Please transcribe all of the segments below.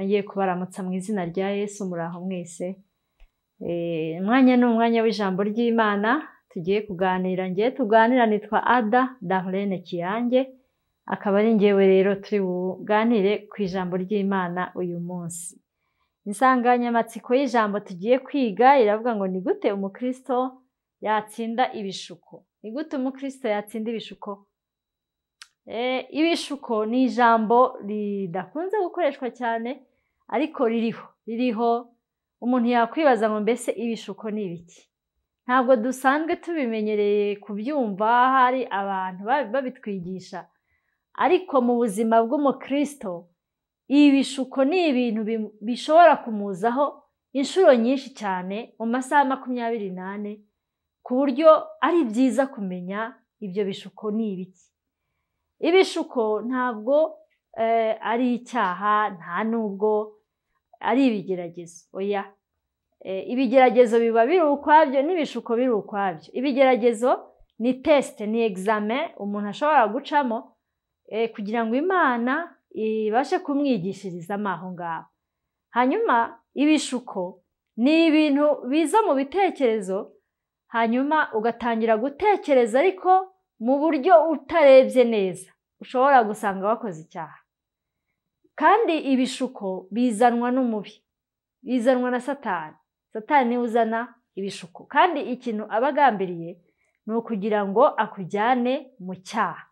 Ngiye kubaramutsa mu izina rya Yesu, muraho mwese. Umwanya ni umwanya w'ijambo ry'Imana tugiye kuganira. Ngiye tuganira nitwa Ada Darlene Kiyange, akaba ari njyewe rero turi buganire ku ijambo ry'Imana uyu munsi. Insanganyamatsiko y'ijambo tugiye kwiga iravuga ngo ni gute umukristo yatsinda ibishuko. Ni gute umukristo yatsinda ibishuko? Ibishuko ni ijambo ridakunze gukoreshwa cyane, ariko ririho. Umuntu yakwibaza ngo mbese ibishuko ni ibiki? Ntabwo dusanzwe tubimenyereye kubyumva, hari abantu babitwigisha, ariko mu buzima bw'umukristo ibishuko ni ibintu bishobora kumuzaho inshuro nyinshi cyane mu masaha 24, ku buryo ari byiza kumenya ibyo bishuko ni ibiki. Ibishuko ntabwo ari icyaha, nta nubwo ari ibigeragezo. Oya, ibigeragezo biba biri ukwabyo n'ibishuko biri ukwabyo. Ibigeragezo ni test, ni examen umuntu ashobora gucamo kugira ngo Imana ibashe kumwigishirizamo aho ngaho. Hanyuma ibishuko ni ibintu biza mu bitekerezo, hanyuma ugatangira gutekereza ariko mu buryo utarebye neza, ushobora gusanga wakoze icyaha. Kandi ibishuko bizanwa n'umubi, bizanwa na Satani. Satani niwe uzana ibishuko, kandi ikintu aba agambiriye ni ukugira ngo akujyane mu cyaha.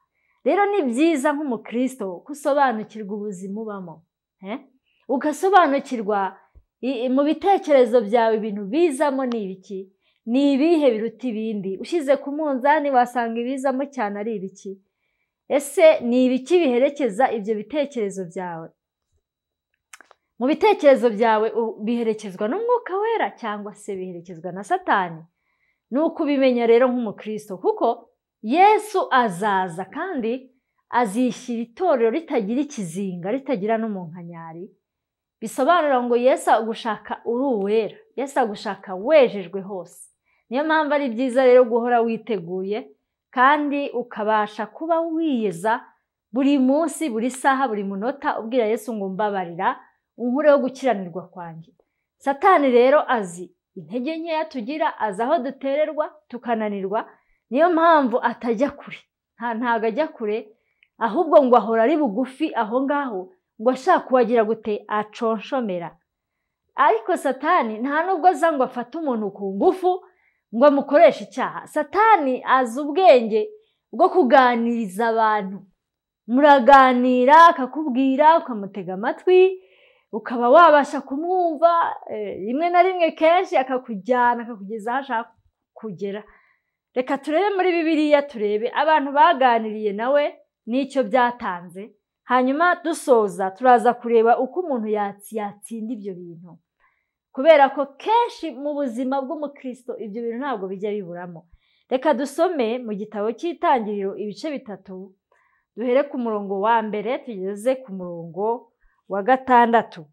Rero ni byiza nk'umukristo gusobanukirwa ubuzima ubamo, ugasobanukirwa mu bitekerezo byawe ibintu bizamo ni ibiki, ni ibihe biruta ibindi. Ushyize ku munzani wasanga ibizamo cyane ari ibiki. Ese ni ibiki biherekeza ibyo bitekerezo byawe? Mu bitekerezo byawe biherekezwa n'Umwuka Wera cyangwa se biherekezwa na Satani? Ni ukubimenya rero nk'umukristo, kuko Yesu azaza kandi azishyira itorero ritagira ikizinga, ritagira n'umunkanyari. Bisobanura ngo Yesu agushaka uri uwera, Yesu agushaka wejejwe hose. Niyo mpamvu ari byiza rero guhora witeguye kandi ukabasha kuba wiyeza buri munsi, buri saha, buri munota, ubwira Yesu ngo mbabarira, unkureho gukiranirwa kwanjye. Satani rero azi intege nkeya tugira, azi aho dutererwa tukananirwa. Niyo mpamvu atajya kure, ntabwo ajya kure, ahubwo ngo ahora ari bugufi aho ngaho, ngo ashaka kuwagira gute aconshomera. Ariko Satani nta nubwo aza ngo afate umuntu ku ngufu ngo amukoreshe icyaha. Satani azi ubwenge bwo kuganiriza abantu. Muraganira, akakubwira, ukamutega amatwi, ukaba wabasha kumwumva, rimwe na rimwe kenshi akakujyana, akakugeza aho ashaka kugera. Reka turebe muri Bibiliya, turebe abantu baganiriye nawe n'icyo byatanze. Hanyuma dusoza turaza kureba uko umuntu yatsinda ibyo bintu, kubera ko kenshi mu buzima bw'umukristo ibyo bintu ntabwo bijya biburamo. Reka dusome mu gitabo cy'Itangiriro ibice 3, duhere ku murongo wa 1 tugeze ku murongo wa 6.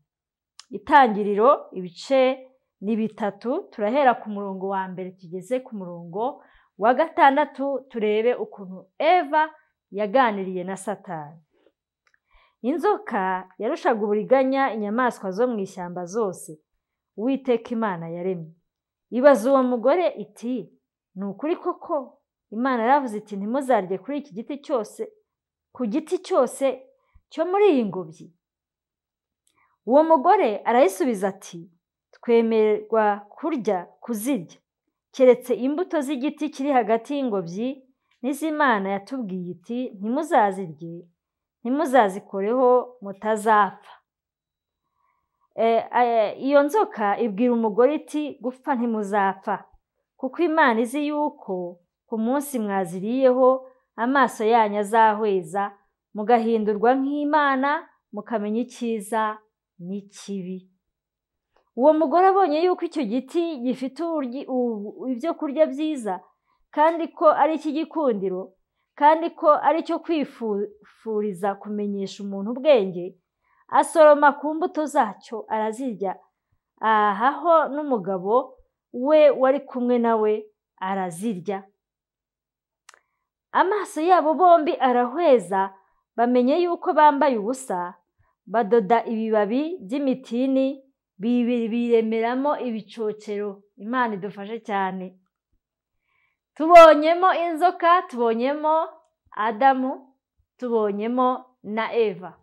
Itangiriro ibice ni 3, turahera ku murongo wa 1 tugeze ku murongo wa 6, turebe ukuntu Eva yaganiriye na Satani. Inzoka yarushaga uburiganya inyamaswa zo mu ishyamba zose Uwiteka Imana yaremye. Ibaza uwo mugore iti, ni ukuri koko Imana yaravuze iti ntimuzarye kuri iki giti cyose, ku giti cyose cyo muri iyi ngobyi? Uwo mugore arayisubiza ati, twemerwa kurya kuzirya, keretse imbuto z'igiti kiri hagati y'ingobyi n'iz'Imana yatubwiye iti ntimuzazirye, ntimuzazikoreho mutazapfa. Iyo nzoka ibwira umugore iti gupfa ntimuzapfa, kuko Imana izi yuko ku munsi mwaziriyeho amaso yanyu azahweza, mugahindurwa nk'Imana, mukamenya icyiza n'ikibi. Uwo mugore abonye yuko icyo giti gifite ibyo kurya byiza, kandi ko ari icy'igikundiro, kandi ko ari icyo kwifuriza kumenyesha umuntu ubwenge, asoroma ku mbuto zacyo arazirya, ahaho n'umugabo we wari kumwe nawe arazirya. Amaso yabo bombi arahweza, bamenye yuko bambaye ubusa, Badoda ibibabi by'imitini biremeramo ibicocero. Imana idufashe cyane. Tubonyemo inzoka, tubonyemo Adamu, tubonyemo na Eva.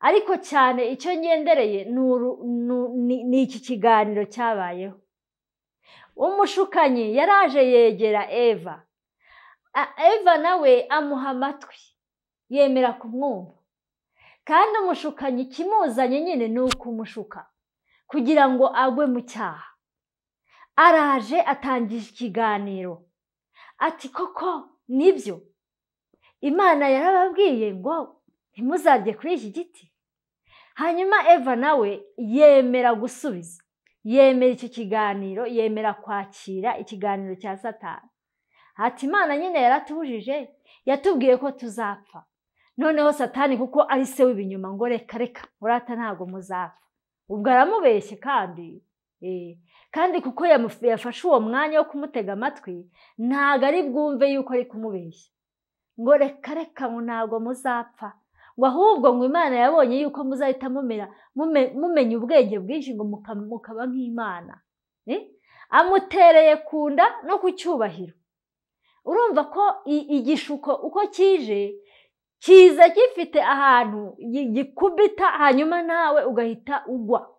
Ariko cyane icyo ngendereye ni iki kiganiro cyabayeho. Umushukanyi yaraje yegera Eva. Eva nawe amuha amatwi, yemera kumwumva. Kandi umushukanyi kimuzanye nyine ni ukumushuka kugira ngo agwe mu cyaha. Araje atangije ikiganiro ati koko nibyo Imana yarababwiye ngo ntimuzarye kuri iki giti. Hanyuma Eva nawe yemera gusubiza, yemera icyo kiganiro, yemera kwakira ikiganiro cya Satani. Ati Imana nyine yaratubujije, yatubwiye ko tuzapfa. Noneho Satani kuko ari se w'ibinyoma ngo reka reka murata ntabwo muzapfa. Ubwo aramubeshye kandi kandi kuko yafashe uwo mwanya wo kumutega amatwi, ntago ari bwumve yuko ari kumubeshya. Ngo reka reka ngo ntabwo muzapfa, ngo ahubwo ngo Imana yabonye yuko muzahita mumenya ubwenge bwinshi ngo mukaba nk'Imana. Amutereye ku nda no ku cyubahiro. Urumva ko igishuko uko kije kiza gifite ahantu gikubita, hanyuma nawe ugahita ugwa.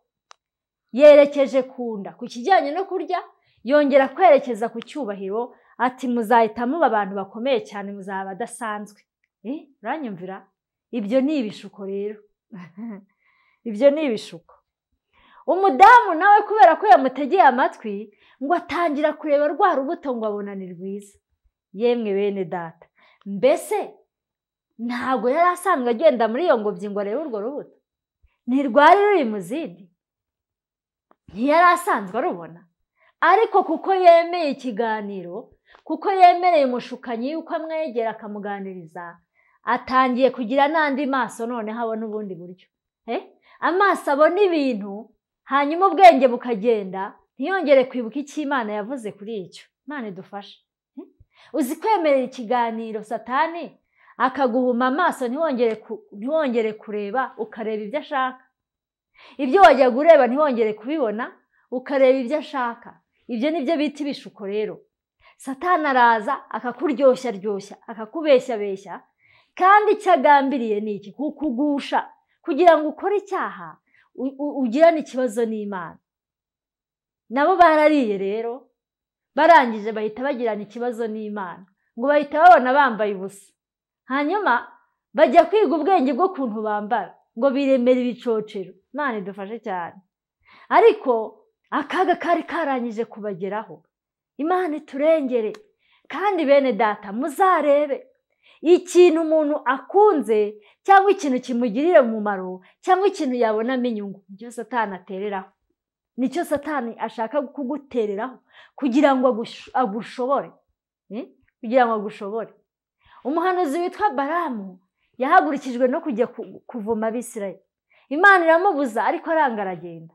Yerekeje ku nda ku kijyanye no kurya, yongera kwerekeza ku cyubahiro ati muzahita muba abantu bakomeye cyane, muzaba badasanzwe. Uranyumvira? Ibyo ni ibishuko rero. Ibyo ni ibishuko. Umudamu nawe kubera ko yamutegeye amatwi ngo atangira kureba rwa rubuto ngo abona ni rwiza. Yemwe bene data, mbese ntabwo yari asanzwe agenda muri iyo ngobyi ngo arebe urwo rubuto? Ntirwari ruri mu zindi, ntiyari asanzwe arubona. Ariko kuko yemeye ikiganiro, kuko yemereye umushukanyi yuko amwegera akamuganiriza, atangiye kugira n'andi maso noneho abona ubundi buryo. Amaso abona ibintu, hanyuma ubwenge bukagenda, ntiyongere kwibuka icyo Imana yavuze kuri icyo. Imana idufashe. Uzi kwemerera ikiganiro Satani akaguhuma amaso, ntiwongere kureba, ukareba ibyo ashaka. Ibyo wajyaga ureba ntiwongere kubibona, ukareba ibyo ashaka. Ibyo nibyo bita ibishuko rero. Satani araza akakuryoshya ryoshya, akakubeshya beshya, kandi icyo agambiriye ni iki? Kukugusha kugira ngo ukore icyaha, ugirane ikibazo n'Imana. Nabo barariye rero, barangije bahita bagirana ikibazo n'Imana, ngo bahita babona bambaye ubusa. Hanyuma bajya kwiga ubwenge bw'ukuntu bambara, ngo biremera ibicocero. Imana idufashe cyane. Ariko akaga kari karangije kubageraho. Imana iturengere. Kandi bene data muzarebe ikintu umuntu akunze cyangwa ikintu kimugirira umumaro cyangwa ikintu yabonamo inyungu, nicyo Satani atereraho, nicyo Satani ashaka kugutereraho kugira ngo agushobore, kugira ngo agushobore. Umuhanuzi witwa Baramu yahagurukijwe no kujya kuvuma Abisirayeli. Imana iramubuza ariko aranga aragenda.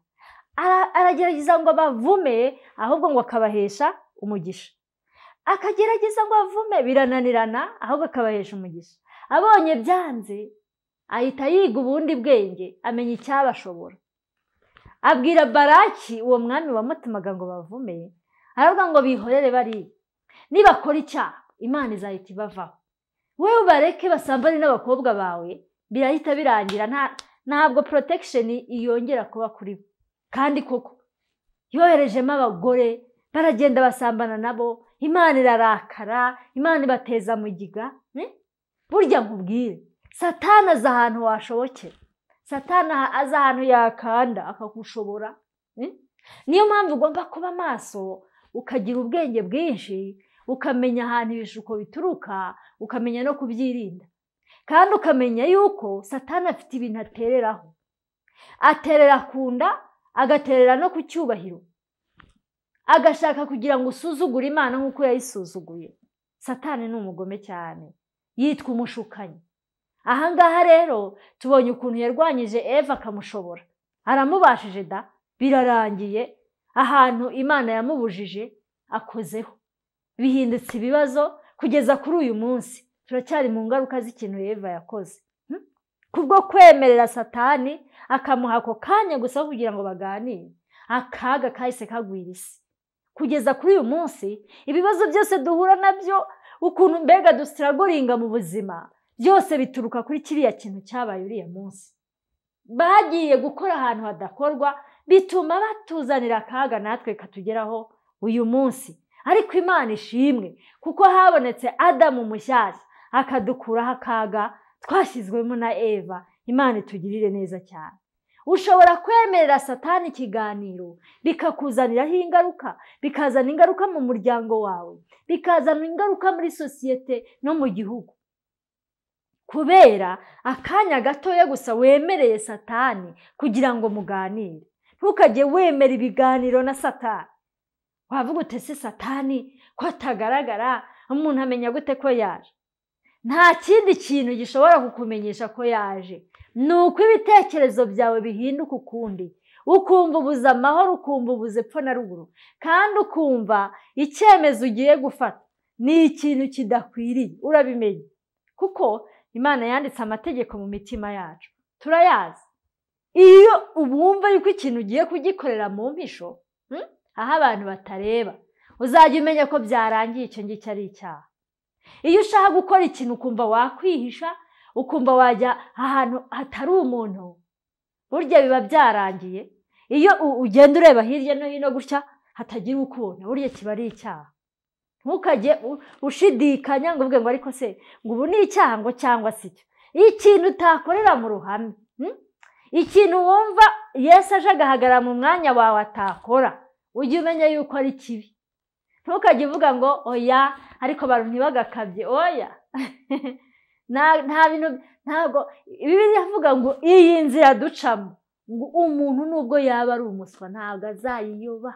Aragerageza ngo abavume, ahubwo ngo akabahesha umugisha. Akagerageza ngo avume, birananirana, ahubwo akabahesha umugisha. Abonye byanze, ahita yiga ubundi bwenge, amenya icyabashobora. Abwira Baraki, uwo mwami wamutumaga ngo bavume, aravuga ngo bihorere bariya, nibakora icyaha Imana izahita ibavaho. Wewe ubareke basambane n'abakobwa bawe, birahita birangira, ntabwo protection yongera kuba kuri bo. Kandi koko yoherejemo abagore baragenda basambana nabo, Imana irarakara, Imana ibateza mugiga. Burya nkubwire, Satani aza ahantu washobokera, Satani aza ahantu yakanda akagushobora. Niyo mpamvu ugomba kuba maso, ukagira ubwenge bwinshi, ukamenya ahantu ibishuko bituruka, ukamenya no kubyirinda. Kandi ukamenya yuko Satani afite ibintu atereraho. Aterera ku nda, agaterera no ku cyubahiro, agashaka kugira ngo usuzugure Imana nk'uko yayisuzuguye. Satani ni umugome cyane, yitwa umushukanyi. Ahangaha rero tubonye ukuntu yarwanyije Eva akamushobora, aramubashije da, birarangiye. Ahantu Imana yamubujije akozeho, bihindutse ibibazo kugeza kuri uyu munsi. Turacyari mu ngaruka z'ikintu Eva yakoze. Kubwo kwemerera Satani akamuha ako kanya gusa kugira ngo baganire, akaga kahise kagwira isi. Kugeza kuri uyu munsi ibibazo byose duhura nabyo, ukuntu mbega dusiragoringa mu buzima, byose bituruka kuri kiriya kintu cyabaye uriya munsi. Bagiye gukora ahantu hadakorwa, bituma batuzanira akaga natwe katugeraho uyu munsi. Ariko Imana ishimwe kuko habonetse Adamu mushyashya akadukuraho akaga twashyizwemo na Eva. Imana itugirire neza cyane. Ushobora kwemerera Satani ikiganiro bikakuzaniraho ingaruka, bikazana ingaruka mu muryango wawe, bikazana ingaruka muri sosiyete no mu gihugu, kubera akanya gatoya gusa wemereye Satani kugira ngo muganire. Ntukajye wemera ibiganiro na Satani. Wavuga ute se Satani ko atagaragara, umuntu amenya gute ko yaje? Nta kindi kintu gishobora kukumenyesha ko yaje, ni uko ibitekerezo byawe bihinduka ukundi, ukumva ubuze amahoro, ukumva ubuze epfo na ruguru, kandi ukumva icyemezo ugiye gufata ni ikintu kidakwiriye. Urabimenya kuko Imana yanditse amategeko mu mitima yacu, turayazi. Iyo ubumva yuko ikintu ugiye kugikorera mu mpisho, aho abantu batareba, uzajya umenya ko byarangiye, icyo ngicyo ari icyaha. Iyo ushaka gukora ikintu ukumva wakwihisha, ukumva wajya ahantu hatari umuntu, burya biba byarangiye. Iyo ugenda ureba hirya no hino gutya hatagira ukubona, burya kiba ari icyaha. Ntukajye ushidikanya ngo uvuge ngo ariko se ngo ubu ni icyaha ngo cyangwa si cyo. Ikintu utakorera mu ruhame, ikintu wumva Yesu aje agahagarara mu mwanya wawe atakora, ujye umenya yuko ari kibi. Ntukajye uvuga ngo oya ariko abantu ntibagakabye, oya. Nta bintu, ntabwo Bibiliya ivuga ngo iyi nzira ducamo ngo umuntu nubwo yaba ari umuswa ntabwo azayiyoba.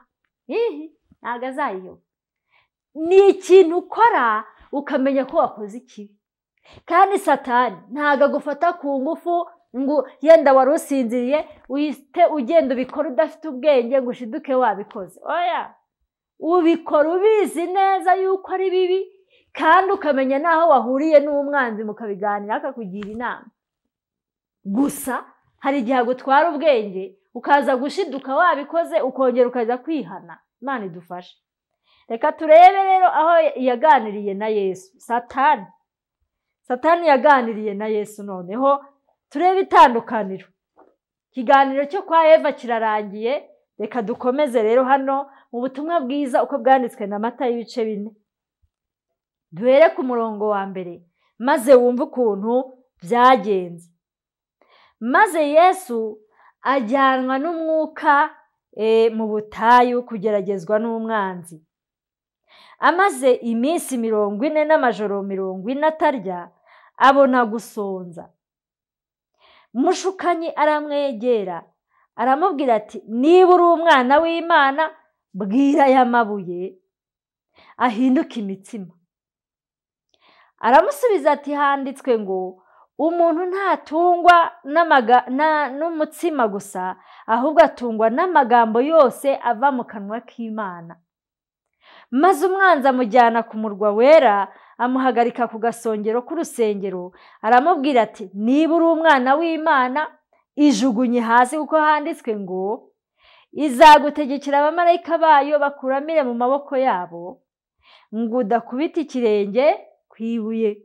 Ntabwo azayiyoba. Ni ikintu ukora ukamenya ko wakoze ikibi. Kandi Satani ntabwo agufata ku ngufu ngo yenda wari usinziriye uhite ugenda ubikora udafite ubwenge ngo ushiduke wabikoze. Oya, ubikora ubizi neza yuko ari bibi, kandi ukamenya n'aho wahuriye n'umwanzi mukabiganira akakugira inama. Gusa hari igihe agutwara ubwenge ukaza gushiduka wabikoze, ukongera ukaza kwihana. Imana idufashe. Reka turebe rero aho yaganiriye na Yesu. Satani yaganiriye na Yesu. Noneho turebe itandukaniro. Ikiganiro cyo kwa Eva kirarangiye. Reka dukomeze rero hano mu butumwa bwiza uko bwanditswe na Matayo ibice 4. Duhere ku murongo wa 1 maze wumve ukuntu byagenze. Maze Yesu ajyanwa n'umwuka mu butayu kugeragezwa n'umwanzi. Amaze iminsi 40 n'amajoro 40 atarya, abona gusonza. Mushukanyi aramwegera aramubwira ati, niba uri umwana w'Imana, bwira aya mabuye ahinduke imitsima. Aramusubiza ati, handitswe ngo umuntu ntatungwa n'umutsima gusa, ahubwo atungwa n'amagambo yose ava mu kanwa k'Imana. Maze umwanzi amujyana ku murwa wera, amuhagarika ku gasongero k'urusengero, aramubwira ati, niba uri umwana w'Imana, ijugunye hasi, kuko handitswe ngo izagutegekera abamarayika bayo bakuramire mu maboko yabo, ngo udakubita ikirenge ku ibuye.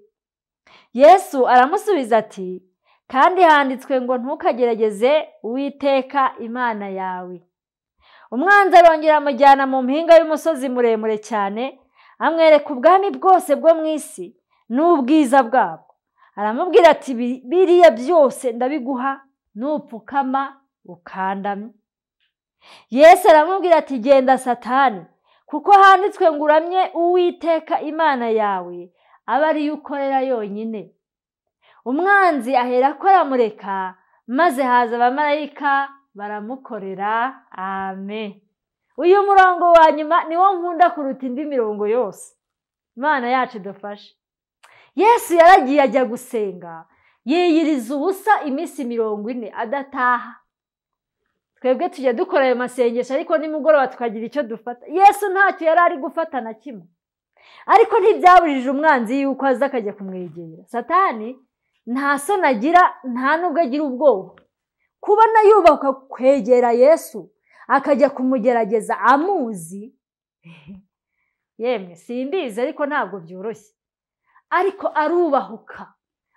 Yesu aramusubiza ati, kandi handitswe ngo ntukagerageze Uwiteka Imana yawe. Umwanzi arongera amujyana mu mpinga y'umusozi muremure cyane, amwereka ubwami bwose bwo mu isi n'ubwiza bwabwo. Aramubwira ati, biriya byose ndabiguha nupfukama ukandamye. Yesu aramubwira ati, genda Satani, kuko handitswe ngo uramye Uwiteka Imana yawe, abe ariyo ukorera yonyine. Umwanzi ahera ko aramureka, maze haza abamarayika baramukorera. Amen. Uyu murongo wa nyuma niwo nkunda kuruta indi mirongo yose. Imana yacu idufashe. Yesu yaragiye ajya gusenga, yiyiriza ubusa iminsi 40 adataha. Twebwe tujya dukora ayo masengesho, ariko nimugoroba tukagira icyo dufata. Yesu ntacyo yari ari gufata na kimwe, ariko ntibyabujije umwanzi yuko aza akajya kumwegera. Satani Nta soni agira, nta nubwo agira ubwoba. Kubona yubaka kwegera Yesu akajya kumugerageza amuzi, yemwe simbizi ariko ntabwo byoroshye, ariko arubahuka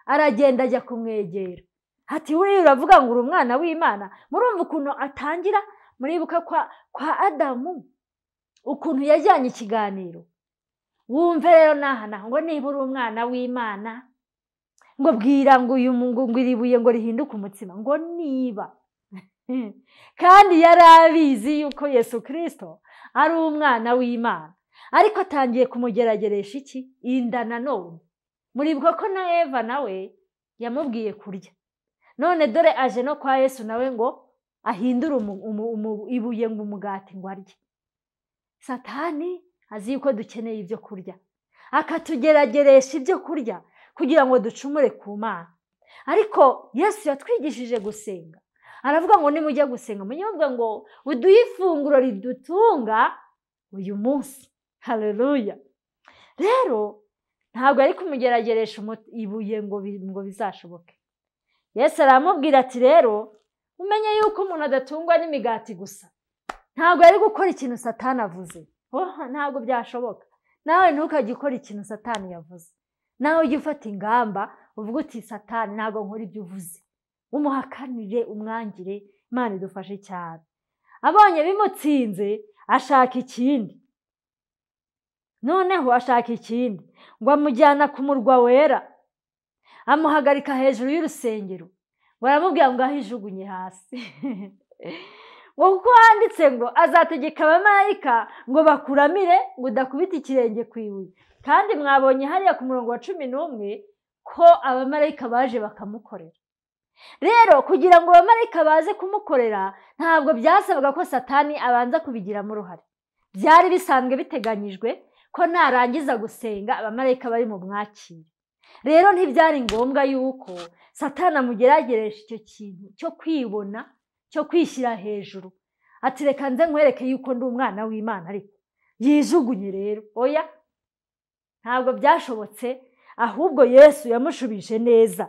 aragenda ajya kumwegera. Ati buriya uravuga ngo uri umwana w'Imana. Murumva ukuntu atangira, muribuka kwa Adamu ukuntu yajyanye ikiganiro. Wumve rero naha naho ngo niba uri umwana w'Imana, ngo bwira ngo uyu ngo iribuye ngo rihinduke umutsima, ngo niba. Kandi yari abizi yuko Yesu Kristo ari umwana w'Imana, ariko atangiye kumugerageresha iki? Inda nanone. Muribuka ko na Eva nawe yamubwiye kurya. None dore aje no kwa Yesu nawe ngo ahindure ibuye ngo umugati ngo arye. Satani azi yuko dukeneye ibyo kurya, akatugerageresha ibyo kurya kugira ngo ducumure ku Mana. Ariko Yesu yatwigishije gusenga, aravuga ngo nimujya gusenga mujye muvuga ngo uduhe ifunguro ridutunga uyu munsi. Haleluya. Rero ntabwo ari kumugerageresha ibuye ngo bizashoboke. Yesu aramubwira ati rero umenye yuko umuntu adatungwa n'imigati gusa. Ntabwo ari gukora ikintu Satani avuze. Ntabwo byashoboka. Nawe ntukajye ukora ikintu Satani yavuze. Nawe ujye ufata ingamba uvuga uti Satani ntabwo nkora ibyo uvuze. Umuhakanire, umwangire. Imana idufashe cyane. Abonye bimutsinze ashaka ikindi. Noneho ashaka ikindi ngo amujyana ku murwa wera, amuhagarika hejuru y'urusengero, ngo aramubwira ngo ahijugunye hasi. Ngo kuko handitse ngo azategeka abamarayika ngo bakuramire ngo udakubita ikirenge ku ibuye. Kandi mwabonye hariya ku murongo wa 11 ko abamarayika baje bakamukorera. Rero kugira ngo abamarayika baze kumukorera ntabwo byasabaga ko Satani abanza kubigiramo uruhare. Byari bisanzwe biteganyijwe ko narangiza gusenga abamarayika bari mu mwakire. Rero ntibyari ngombwa yuko Satani amugerageresha icyo kintu cyo kwibona, cyo kwishyira hejuru. Ati reka nze nkwereke yuko ndi umwana w'Imana, ariko yijugunye rero. Oya, ntabwo byashobotse, ahubwo Yesu yamushubije neza.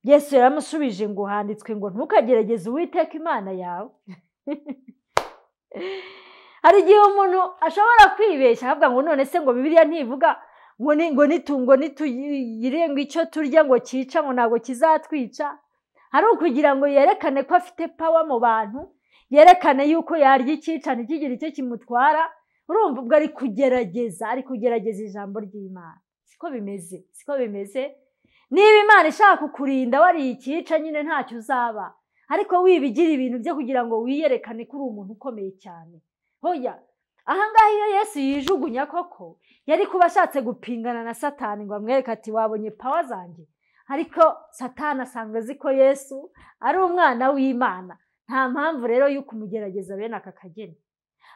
Yesu yaramushubije ngo handitswe ngo ntukagerageze Uwiteka Imana yawe. Hari igihe umuntu ashobora kwibeshya avuga ngo none se ngo Bibiliya ntivuga ngo ngo nituyire ngo icyo turya ngo cyica ngo ntabwo kizatwica. Hari ukugira ngo yerekane ko afite power mu bantu, yerekane yuko yarya icyica ntikigire icyo kimutwara. Urumva ubwo ari kugerageza ijambo ry'Imana. Siko bimeze, siko bimeze. Niba Imana ishaka kukurinda wariye icyica nyine ntacyo uzaba, ariko wibigira ibintu byo kugira ngo wiyerekane ko uri umuntu ukomeye cyane. Hoya, ahangaha iyo Yesu yijugunya koko yari kuba ashatse gupingana na Satani ngo amwereke ati wabonye power zanjye. Ariko Satani asanga azi ko Yesu ari umwana w'Imana, nta mpamvu rero y'uko umugerageza bene aka kageni.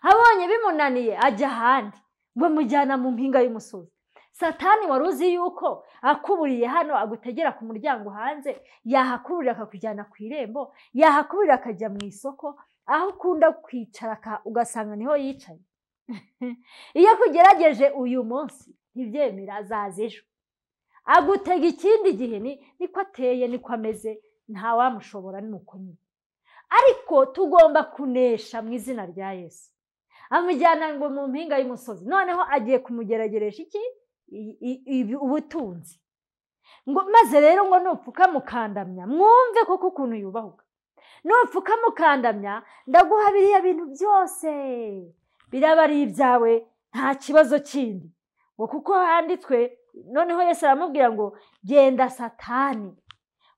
Abonye bimunaniye ajya ahandi ngo mujyana mu mpinga y'umusozi. Satani wari uzi yuko akuburiye hano agutegera ku muryango hanze, yahakuburira akakujyana ku irembo, yahakuburira akajya mu isoko aho ukunda kwicara ugasanga niho yicaye. Iyo akugerageje uyu munsi ntibyemera, azaza ejo agutega ikindi gihe. Niko ateye, niko ameze, ntawamushobora, nuko nyine. Ariko tugomba kunesha mu izina rya Yesu. Amujyana ngo mu mpinga y'umusozi, noneho agiye kumugerageresha iki? Ubutunzi. Ngo maze rero ngo nupfuka mukandamya, mwumve koko ukuntu yubahuka. Nupfuka mukandamya ndaguha biriya bintu byose, biraba ari ibyawe, nta kibazo kindi. Ngo kuko handitswe, noneho Yesu aramubwira ngo genda Satani,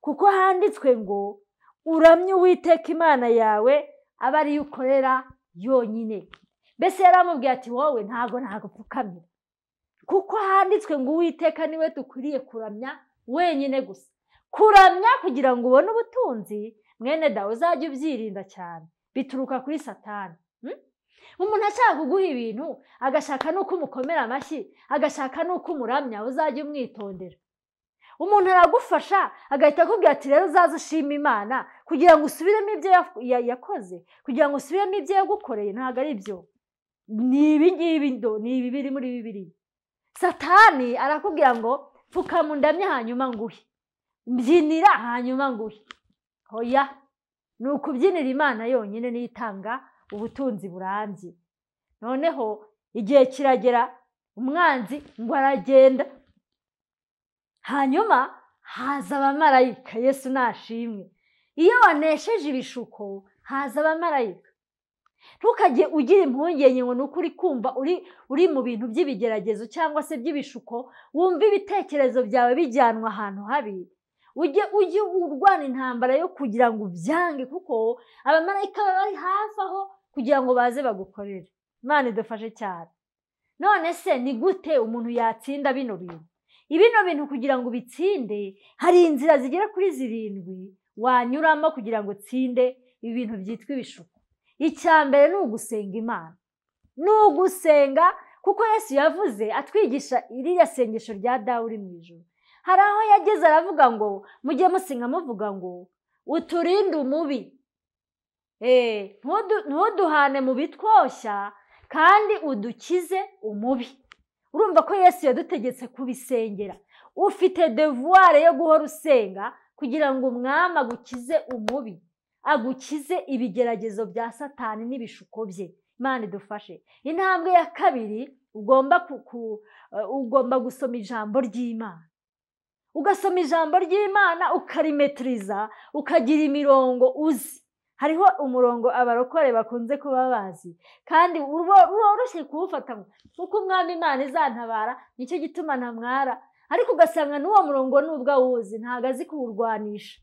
kuko handitswe ngo uramye Uwiteka Imana yawe abe ariyo ukorera yonyine. Mbese yaramubwiye ati wowe ntago nagupfukamira, kuko handitswe ngo Uwiteka niwe dukwiriye kuramya wenyine gusa. Kuramya kugira ngo ubone ubutunzi, mwene dawe uzajya ubyirinda cyane, bituruka kuri Satani. Umuntu ashaka kuguha ibintu agashaka nuko umukomera amashyi, agashaka nuko umuramya, uzajya umwitondera. Umuntu aragufasha agahita akubwira ati rero uzaze ushima Imana kugira ngo usubiremo ibyo yakoze, kugira ngo usubiremo ibyo yagukoreye. Ntabwo ari byo, ni ibi ngibi, ni ibi biri muri Bibiliya. Satani arakubwira ngo pfukama undamye hanyuma nguhe. Mbyinira hanyuma nguhe. Hoya, ni ukubyinira Imana yonyine niyo itanga ubutunzi burambye. Noneho igihe kiragera umwanzi ngo aragenda, hanyuma haza abamarayika. Yesu nashimwe. Iyo wanesheje ibishuko haza abamarayika. Ntukajye ugira impungenge ngo nuko uri kumva uri mu bintu by'ibigeragezo cyangwa se by'ibishuko, wumva ibitekerezo byawe bijyanwa ahantu habi. Ujye urwana intambara yo kugira ngo ubyange, kuko abamarayika baba bari hafi aho kugira ngo baze bagukorere. Imana idufashe cyane. None se ni gute umuntu yatsinda bino bintu? Ibino bintu kugira ngo ubitsinde, hari inzira zigera kuri 7 wanyuramo kugira ngo utsinde ibintu byitwa ibishuko. Icya mbere ni ugusenga Imana. Ni ugusenga, kuko Yesu yavuze atwigisha iriya sengesho rya Dawe uri mu ijuru. Hari aho yageze aravuga ngo mujye musenga muvuga ngo uturinde umubi, ntuduhane mu bitwoshya, kandi udukize umubi. Urumva ko Yesu yadutegetse kubisengera. Ufite devoir yo guhora usenga kugira ngo umwami agukize umubi, agukize ibigeragezo bya Satani n'ibishuko bye. Imana idufashe. Intambwe ya kabiri, ugomba gusoma ijambo ry'Imana. Ugasoma ijambo ry'Imana ukarimetriza, ukagira imirongo uzi. Hariho umurongo abarokore bakunze kuba bazi, kandi woroshye kuwufata, kuko umwami Imana izantabara nicyo gituma ntamwara. Ariko ugasanga n'uwo murongo nubwo awuzi ntabwo azi kuwurwanisha.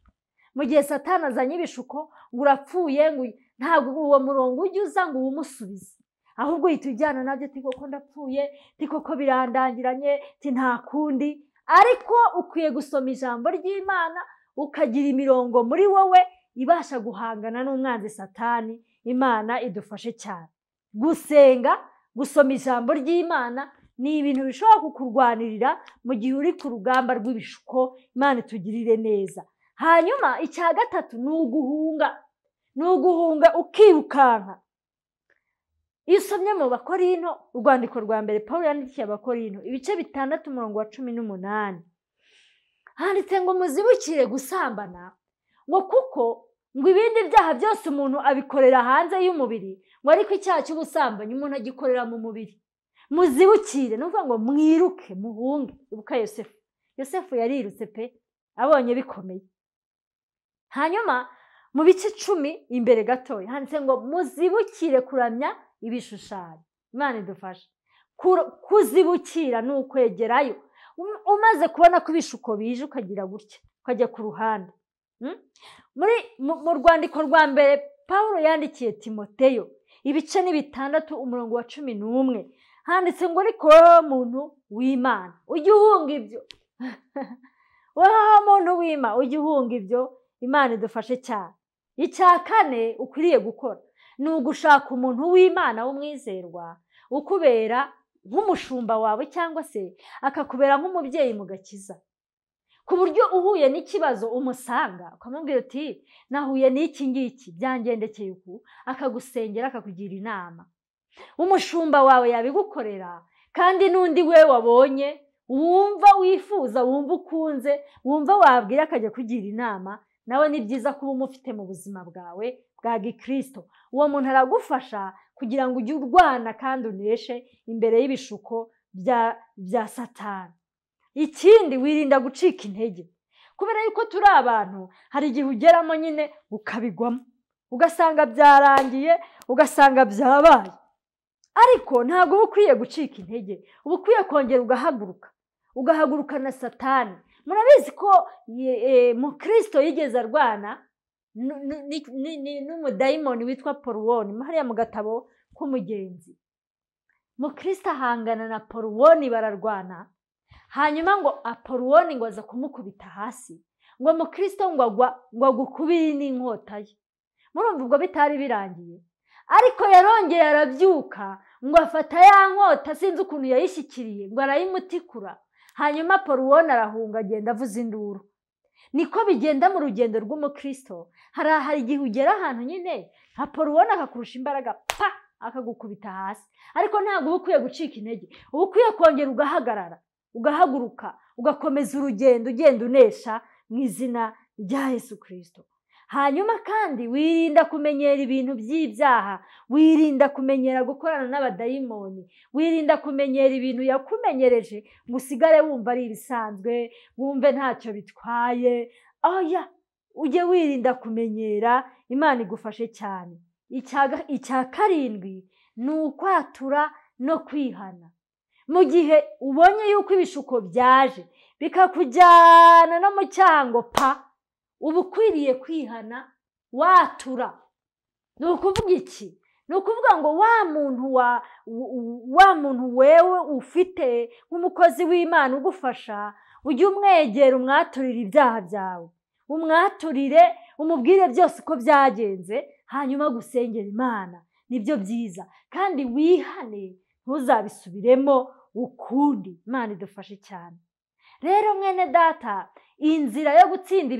Mu gihe Satani azanye ibishuko ngo urapfuye, ngo ntabwo uwo murongo ujya uza ngo uwumusubize, ahubwo uhita ujyana nabyo, ti koko ndapfuye, ti koko birandangiranye, ti nta kundi. Ariko ukwiye gusoma ijambo ry'Imana, ukagira imirongo muri wowe ibasha guhangana n'umwanzi Satani. Imana idufashe cyane. Gusenga, gusoma ijambo ry'Imana ni ibintu bishobora kukurwanirira mu gihe uri ku rugamba rw'ibishuko. Imana itugirire neza. Hanyuma icya gatatu ni uguhunga. Ni uguhunga ukirukanka. Iyo usomye mu Bakorinto, urwandiko rwa mbere Pawulo yandikiye Abakorinto, ibice 6 umurongo wa 18, handitse ngo muzibukire gusambana, ngo kuko ngo ibindi byaha byose umuntu abikorera hanze y'umubiri, ngo ariko icyaha cy'ubusambanyi umuntu agikorera mu mubiri. Muzibukire, ni ukuvuga ngo mwiruke, muhunge. Ibuka Yosefu. Yosefu yarirutse pe, abonye bikomeye. Hanyuma mu bice 10 imbere gatoya handitse ngo muzibukire kuramya ibishushanyo. Imana idufashe. Kuzibukira ni ukwegerayo. Umaze kubona ko ibishuko bije ukagira gutya, ukajya ku ruhande. Mu rwandiko rwa mbere Pawulo yandikiye Timoteyo, ibice 6 umurongo wa 11, handitse ngo ariko wowe muntu w'Imana ujye uhunga ibyo. Wowe muntu w'Imana ujye uhunga ibyo. Imana idufashe cyane. Icya kane ukwiriye gukora ni ugushaka umuntu w'Imana w'umwizerwa, ukubera nk'umushumba wawe cyangwa se akakubera nk'umubyeyi mu gakiza, ku buryo uhuye n'ikibazo umusanga ukamubwira uti nahuye n'iki ngiki byangendekeye uku, akagusengera akakugira inama. Umushumba wawe yabigukorera, kandi n'undi we wabonye wumva wifuza, wumva ukunze, wumva wabwira akajya kugira inama, nawe ni byiza kuba umufite mu buzima bwawe bwa gikristo. Uwo muntu aragufasha kugira ngo ujye urwana kandi uneshe imbere y'ibishuko bya Satani. Ikindi, wirinda gucika intege. Kubera yuko turi abantu, hari igihe ugeramo nyine ukabigwamo, ugasanga byarangiye, ugasanga byabaye. Ariko ntabwo uba ukwiye gucika intege, uba ukwiye kongera ugahaguruka, ugahaguruka na Satani. Murabizi ko mukristo yigeze arwana n'umudayimoni witwa Poruwoni, hariya mu gatabo k'umugenzi. Mukristo ahangana na Poruwoni bararwana, hanyuma ngo Aporuwoni ngo aza kumukubita hasi, ngo mukristo ngo agwa, ngo agukubiri n'inkota ye. Murumva ubwo bitari birangiye, ariko yarongeye arabyuka, ngo afata ya nkota, sinzi ukuntu yayishyikiriye, ngo arayimutikura. Hanyuma Poruwoni arahunga agenda avuza induru. Niko bigenda mu rugendo rw'umukristo. Hari igihe ugera ahantu nyine Aporuwoni akakurusha imbaraga, pa, akagukubita hasi. Ariko ntabwo uba ukwiye gucika intege, uba ukwiye kongera ugahagarara, ugahaguruka, ugakomeza urugendo, ugenda unesha mu izina rya Yesu Kristo. Hanyuma kandi wirinda kumenyera ibintu by'ibyaha, wirinda kumenyera gukorana n'abadayimoni, wirinda kumenyera ibintu yakumenyereje ngo usigare wumva ari ibisanzwe, wumve ntacyo bitwaye. Oya, ujye wirinda kumenyera, Imana igufashe cyane. Icya karindwi ni ukwatura no kwihana. Mu gihe ubonye yuko ibishuko byaje bikakujyana no mu cyango pa, uba ukwiriye kwihana watura. Ni ukuvuga iki? Ni ukuvuga ngo wa muntu wewe ufite nk'umukozi w'Imana ugufasha, ujye umwegera umwaturire ibyaha byawe, umwaturire umubwire byose uko byagenze, hanyuma gusengera Imana nibyo byiza, kandi wihane ntuzabisubiremo ukundi. Imana idufashe cyane. Rero mwene data, inzira yo gutsinda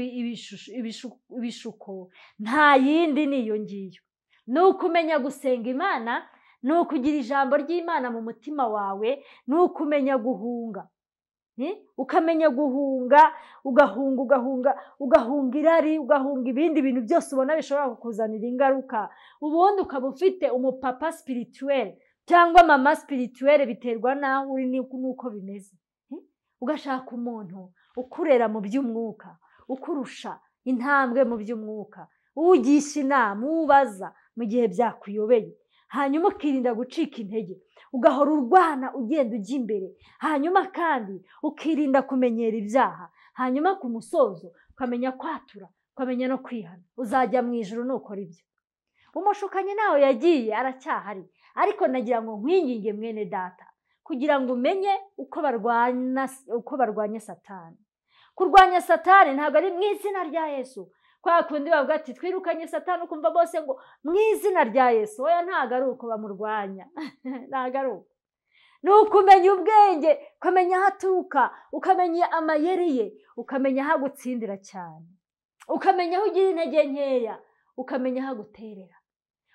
ibishuko nta yindi niyo ngiyo. Ni ukumenya gusenga Imana, ni ukugira ijambo ry'Imana mu mutima wawe, ni ukumenya guhunga. Ukamenya guhunga, ugahunga ugahunga ugahunga irari, ugahunga ibindi bintu byose ubona bishobora kukuzanira ingaruka. Ubundi ukaba ufite umupapa spirituel cyangwa mama spirituel, biterwa naho uri n'uko bimeze. Ugashaka umuntu ukurera mu by'umwuka, ukurusha intambwe mu by'umwuka, ugisha inama, ubaza mu gihe byakuyobeye. Hanyuma ukirinda gucika intege, ugahora urwana ugenda ujya imbere. Hanyuma kandi ukirinda kumenyera ibyaha. Hanyuma ku musozo ukamenya kwatura, ukamenya no kwihana. Uzajya mu ijuru nukora ibyo. Umushukanyi nawe yagiye aracyahari, ariko nagira ngo nkwinginge mwene data, kugira ngo umenye uko barwanya Satani. Kurwanya Satani ntabwo ari mu izina rya Yesu. Kwa kundi bavuga ati twirukanye Satani, ukumva bose ngo mu izina rya Yesu. Oya, ntabwo ari uko bamurwanya. Ntabwo ari uko. Ni ukumenya ubwenge, ukamenya aho aturuka, ukamenya amayeri ye, ukamenya aho agutsindira cyane, ukamenya aho ugira intege nkeya, ukamenya aho aguterera,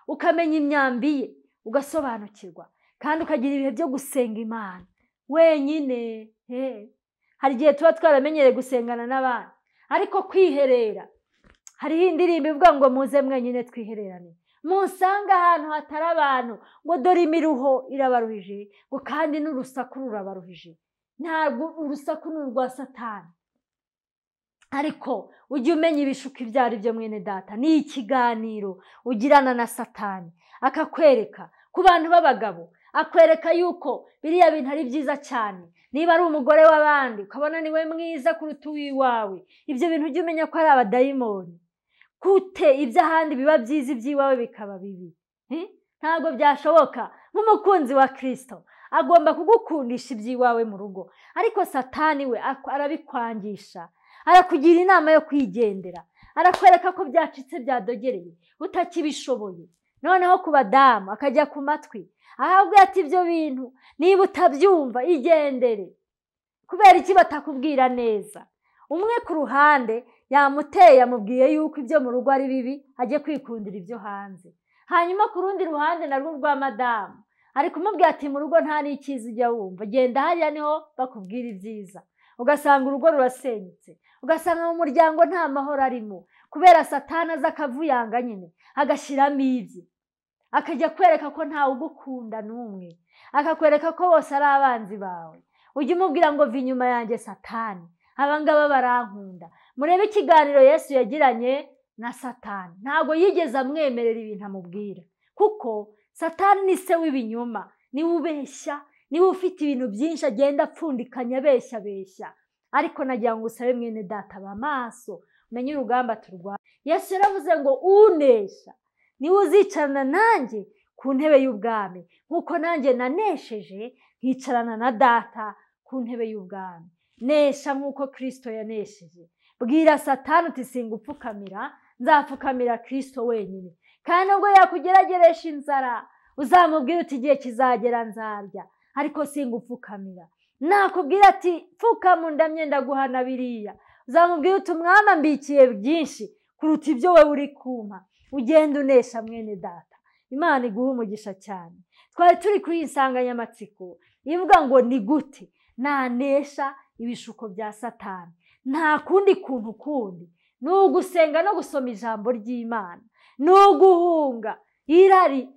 ukamenya imyambi ye, ugasobanukirwa. Kandi ukagira ibihe byo gusenga Imana wenyine. Hari igihe tuba twaramenyereye gusengana n'abandi, ariko kwiherera, hariho indirimbo ivuga ngo muze mwenyine twihererane, musange ahantu hatari abantu, ngo dore imiruho irabaruhije, ngo kandi n'urusaku rurabaruhije. Ntabwo urusaku ni urwa Satani, ariko ujye umenya ibishuko ibyo ari byo mwene data. Ni ikiganiro ugirana na Satani, akakwereka ku bantu b'abagabo, akwereka yuko biriya bintu ari byiza cyane. Niba ari umugore w'abandi ukabona niwe mwiza kuruta uwiwawe, ibyo bintu ujye umenya ko ari abadayimoni. Kute iby'ahandi biba byiza, iby'iwawe bikaba bibi? Ntabwo byashoboka. Nk'umukunzi wa Kristo agomba kugukundisha iby'iwawe mu rugo, ariko Satani we arabikwangisha, arakugira inama yo kwigendera, arakwereka ko byacitse byadogereye, utakibishoboye. Noneho ku badamu akajya ku matwi, ahabwe ati ibyo bintu niba utabyumva igendere. Kubera iki batakubwira neza? Umwe ku ruhande yamuteye, yamubwiye yuko ibyo mu rugo ari bibi, ajye kwikundira ibyo hanze. Hanyuma ku rundi ruhande narwo rwa madamu ari kumubwira ati mu rugo nta n'icyiza ujya wumva, genda hariya niho bakubwira ibyiza. Ugasanga urugo rurasenyutse, ugasanga mu muryango nta mahoro arimo, kubera Satani aza akavuyanga nyine, agashyiramo ibye, akajya kwereka ko ntawe ugukunda n'umwe, akakwereka ko bose ari abanzi bawe. Ujye umubwira ngo va inyuma yanjye Satani, abangaba barankunda. Murebe ikiganiro Yesu yagiranye na Satani, ntabwo yigeze amwemerera ibintu amubwira, kuko Satani ni se w'ibinyoma, niwe ubeshya, niwe ufite ibintu byinshi agenda apfundikanya abeshya abeshya. Ariko nagira ngo usabe mwene data, ba maso, umenye urugamba turwana. Yesu yaravuze ngo unesha niwe uzicarana nanjye ku ntebe y'ubwami, nkuko nanjye nanesheje nkicarana na data ku ntebe y'ubwami. Nesha nkuko Kristo yanesheje. Bwira Satani uti singupfukamira, nzapfukamira Kristo wenyine. Kandi ubwo yakugerageresha inzara, uzamubwira uti igihe kizagera nzarya, ariko singupfukamira. Nakubwira ati pfukama ndamye ndaguhana biriya, uzamubwira uti umwami ambikiye byinshi kuruta ibyo wowe uri kumpa. Ugenda unesha mwene data. Imana iguhe umugisha cyane. Twari turi kuri iyi nsanganyamatsiko ivuga ngo ni gute nanesha ibishuko bya Satani. Nta kundi kuntu kundi, ni ugusenga no gusoma ijambo ry'Imana, ni uguhunga irari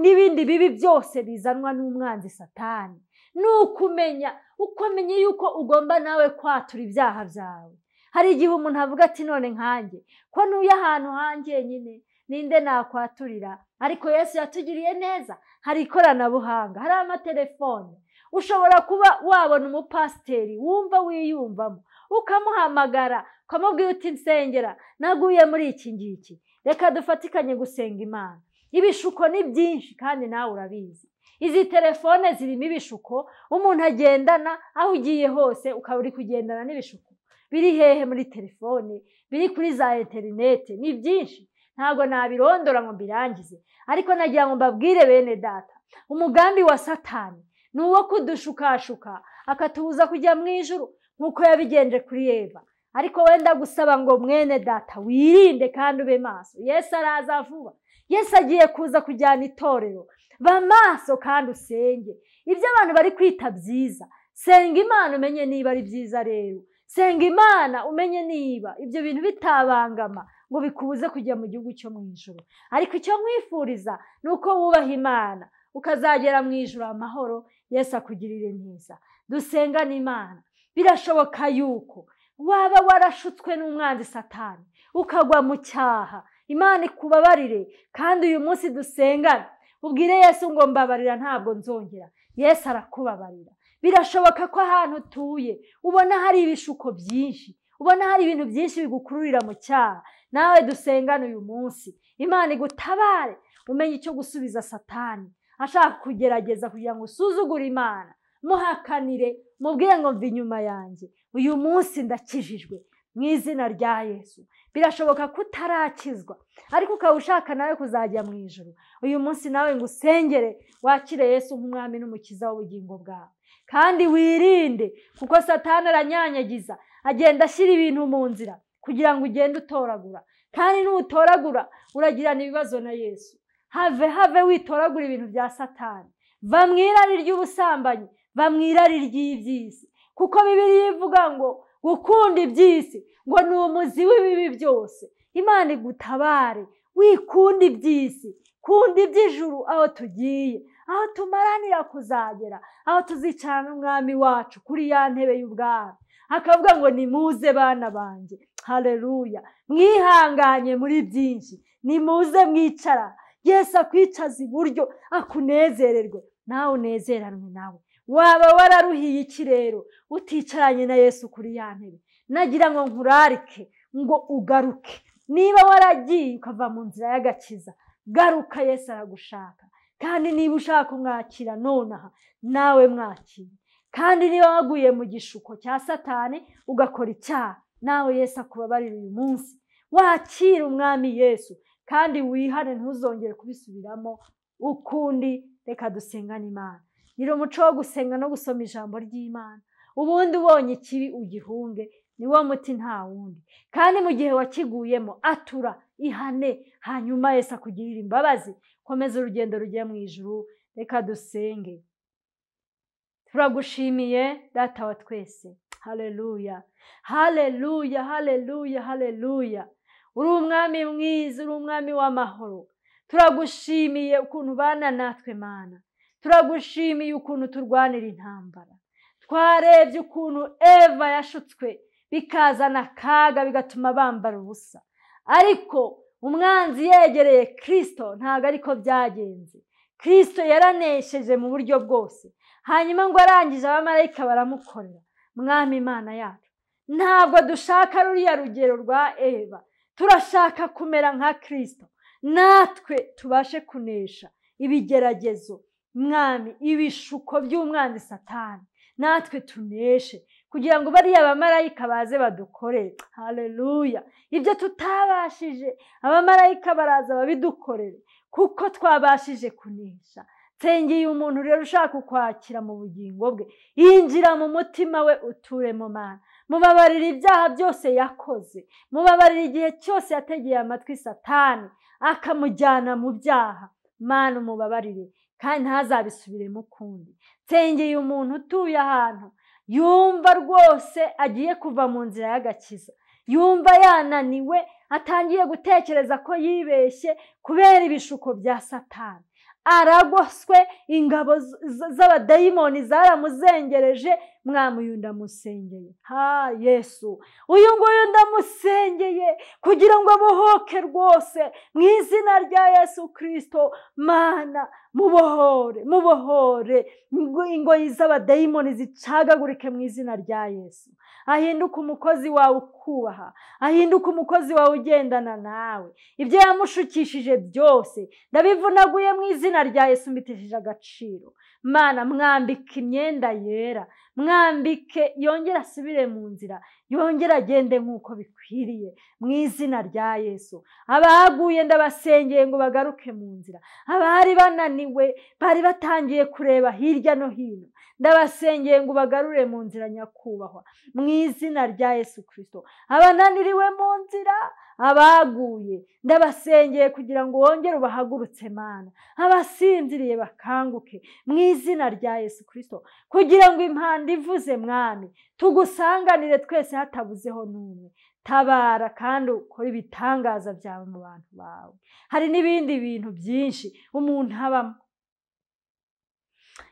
n'ibindi bibi byose bizanwa n'umwanzi Satani, ni ukumenya ukomenya yuko ugomba nawe kwatura ibyaha byawe. Hari igihe umuntu avuga ati none nkanjye ko ntuye ahantu hanjye nyine ninde nakwaturira? Ariko Yesu yatugiriye neza, hari ikoranabuhanga, hari amatelefone, ushobora kuba wabona umupasiteri wumva wiyumvamo, ukamuhamagara ukamubwira uti nsengera naguye muri iki ngiki, reka dufatikanye gusenga Imana. Ibishuko ni byinshi kandi nawe urabizi. Izi telefone zirimo ibishuko umuntu agendana, aho ugiye hose ukaba uri kugendana n'ibishuko. Biri hehe? Muri telefone, biri kuri za interinete, ni byinshi, ntabwo nabirondora ngo mbirangize. Ariko nagira ngo mbabwire bene data, umugambi wa Satani ni uwo kudushukashuka akatubuza kujya mu ijuru nk'uko yabigenje kuri Eva. Ariko wenda gusaba ngo mwene data wirinde kandi ube maso. Yesu araza vuba, Yesu agiye kuza kujyana itorero. Ba maso kandi usenge. Ibyo abantu bari kwita byiza, senga Imana umenye niba ari byiza. Rero senga Imana umenye niba ibyo bintu bitabangama ngo bikubuze kujya mu gihugu cyo mu ijuru. Ariko icyo nkwifuriza ni uko wubaha Imana ukazagera mu ijuru amahoro. Yesu akugirire neza. Dusengane Imana. Birashoboka yuko waba warashutswe n'umwanzi Satani ukagwa mu cyaha, Imana ikubabarire. Kandi uyu munsi dusengane ubwire Yesu ngo mbabarira, ntabwo nzongera. Yesu arakubabarira. Birashoboka ko ahantu utuye ubona hari ibishuko byinshi, ubona hari ibintu byinshi bigukururira mu cyaha. Nawe dusengane uyu munsi, Imana igutabare umenye icyo gusubiza Satani ashaka kugerageza kugira ngo usuzugure Imana. Muhakanire, mubwire ngo mva inyuma yanjye, uyu munsi ndakijijwe mu izina rya Yesu. Birashoboka ko utarakizwa ariko ukaba ushaka nawe kuzajya mu ijuru. Uyu munsi nawe ngo usengere wakire Yesu nk'umwami n'umukiza w'ubugingo bwawe. Kandi wirinde, kuko Satani aranyanyagiza, agenda ashyira ibintu mu nzira kugira ngo ugende utoragura. Kandi nutoragura uragirana ibibazo na Yesu. Have have witoragura ibintu bya Satani. Va mu irari ry'ubusambanyi, va mu irari ry'iby'isi, kuko Bibiliya ivuga ngo gukunda iby'isi ngo ni umuzi w'ibibi byose. Imana igutabare, wikunda iby'isi, kunda iby'ijuru, aho tugiye, aho tumaranira kuzagera, aho tuzicarana n'umwami wacu kuri ya ntebe y'ubwami, akavuga ngo nimuze bana banjye. Haleluya! Mwihanganye muri byinshi, nimuze mwicara. Yesu akwicaza iburyo akunezererwe, nawe unezeranwe nawe. Waba wararuhiye iki rero uticaranye na Yesu kuri ya ntebe? Nagira ngo nkurarike ngo ugaruke. Niba waragiye ukava mu nzira y'agakiza, garuka, Yesu aragushaka. Kandi niba ushaka kumwakira nonaha, nawe mwakire. Kandi niba waguye mu gishuko cya Satani ugakora icyaha, nawe Yesu akubabarira uyu munsi. Wakire umwami Yesu kandi wihane, ntuzongere kubisubiramo ukundi. Reka dusengane Imana. Gira umuco wo gusenga no gusoma ijambo ry'Imana. Ubundi ubonye ikibi ugihunge, ni wo muti nta wundi. Kandi mu gihe wakiguyemo atura, ihane, hanyuma Yesu akugirira imbabazi. Komeza urugendo rugiye mu ijuru. Reka dusenge. Turagushimiye Data wa twese. Haleluya, haleluya, haleluya, haleluya. Uri umwami mwiza, uri umwami w'amahoro. Turagushimiye ukuntu ubana natwe Mana. Turagushimiye ukuntu turwanira intambara. Twarebye ukuntu Eva yashutswe bikazana akaga, bigatuma bambara ubusa. Ariko umwanzi yegereye Kristo ntabwo ariko byagenze. Kristo yaranesheje mu buryo bwose. Hanyuma ngo arangije abamarayika baramukorera. Mwami Imana yacu, ntabwo dushaka ruriya rugero rwa Eva, turashaka kumera nka Kristo, natwe tubashe kunesha ibigeragezo, Mwami, ibishuko by'umwanzi Satani, natwe tuneshe kugira ngo bariya abamarayika baze badukorere. Haleluya! Ibyo tutabashije abamarayika baraza babidukorere, kuko twabashije kunesha. Nsengeye umuntu rero ushaka kwakira mu bugingo bwe, yinjira mu mutima we uturemo Mana. Mubabarira ibyaha byose yakoze, mubabarira igihe cyose yategeye amatwi Satani akamujyana mu byaha. Mana umubabarire kandi ntazabisubiremo ukundi. Nsengeye umuntu utuye ahantu yumva rwose agiye kuva mu nzira y'agakiza, yumva yananiwe, atangiye gutekereza ko yibeshye kubera ibishuko bya Satani, aragoswe, ingabo z'abadayimoni zaramuzengereje. Mwami uyu ndamusengeye, ha Yesu, uyu nguyu ndamusengeye kugira ngo abohoke rwose mu izina rya Yesu Kristo. Mana mubohore, mubohore, ingoyi z'abadayimoni zicagagurike mu izina rya Yesu. Ahinduke umukozi wawe ukubaha, ahinduke umukozi wawe ugendana nawe. Ibyo yamushukishije byose ndabivunaguye mu izina rya Yesu, mbitesheje agaciro. Mana mwambike imyenda yera, mwambike yongere asubire mu nzira, yongere agende nk'uko bikwiriye mu izina rya Yesu. Abaguye ndabasengeye ngo bagaruke mu nzira, abari bananiwe bari batangiye kureba hirya no hino, ndabasengeye ngo bagarure mu nzira nyakubahwa mu izina rya Yesu Kristo. Abananiriwe mu nzira, abaguye ndabasengeye kugira ngo wongere ubahagurutse Mana, abasinziriye bakanguke mu izina rya Yesu Kristo, kugira ngo impanda ivuze Mwami tugusanganire twese hatabuzeho n'umwe. Tabara kandi ukore ibitangaza byawe mu bantu bawe. Hari n'ibindi bintu byinshi umuntu abamo,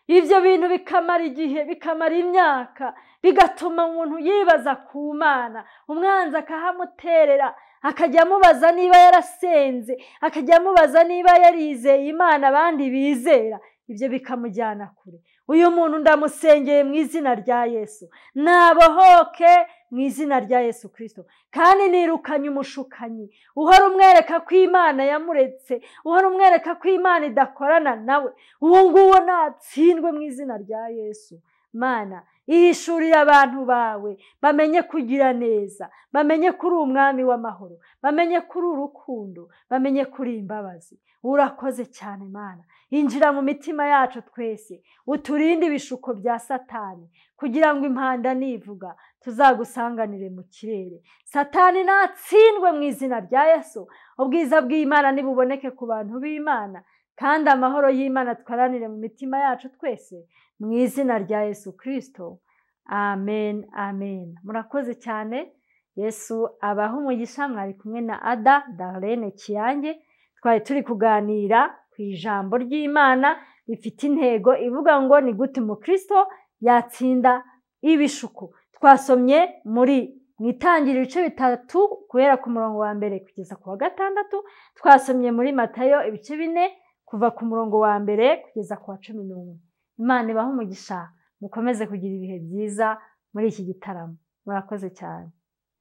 ibyo bintu bikamara igihe, bikamara imyaka, bigatuma umuntu yibaza ku Mana, umwanzi akahamuterera, akajya amubaza niba yarasenze, akajya amubaza niba yarizeye Imana abandi bizera, ibyo bikamujyana kure. Uyu muntu ndamusengeye mu izina rya Yesu, nabohoke mu izina rya Yesu Kristo. Kandi nirukanye umushukanyi uhora umwereka ko Imana yamuretse, uhora umwereka ko Imana idakorana nawe, uwo nguwo natsindwe mu izina rya Yesu. Mana ihishurire abantu bawe, bamenye kugira neza, bamenye kuri umwami w'amahoro, bamenye kuri urukundo, bamenye kuri imbabazi. Urakoze cyane Mana, injira mu mitima yacu twese, uturinde ibishuko bya Satani, kugira ngo impanda nivuga tuzagusanganire mu kirere. Satani natsindwe mu izina rya Yesu. Ubwiza bw'Imana nibuboneke ku bantu b'Imana, kandi amahoro y'Imana twaranire mu mitima yacu twese mu izina rya Yesu Kristo. Amen, amen. Murakoze cyane. Yesu abahe umugisha. Mwari kumwe na Ada Darlene Kiyange, twari turi kuganira ku ijambo ry'Imana rifite intego ivuga ngo ni gute umukristo yatsinda ibishuko. Twasomye muri mu Itangiriro ibice 3 guhera ku murongo wa 1 kugeza ku wa 6. Twasomye muri Matayo ibice 4 kuva ku murongo wa 1 kugeza ku wa 11. Imana ibahe umugisha, mukomeze kugira ibihe byiza muri iki gitaramo. Murakoze cyane.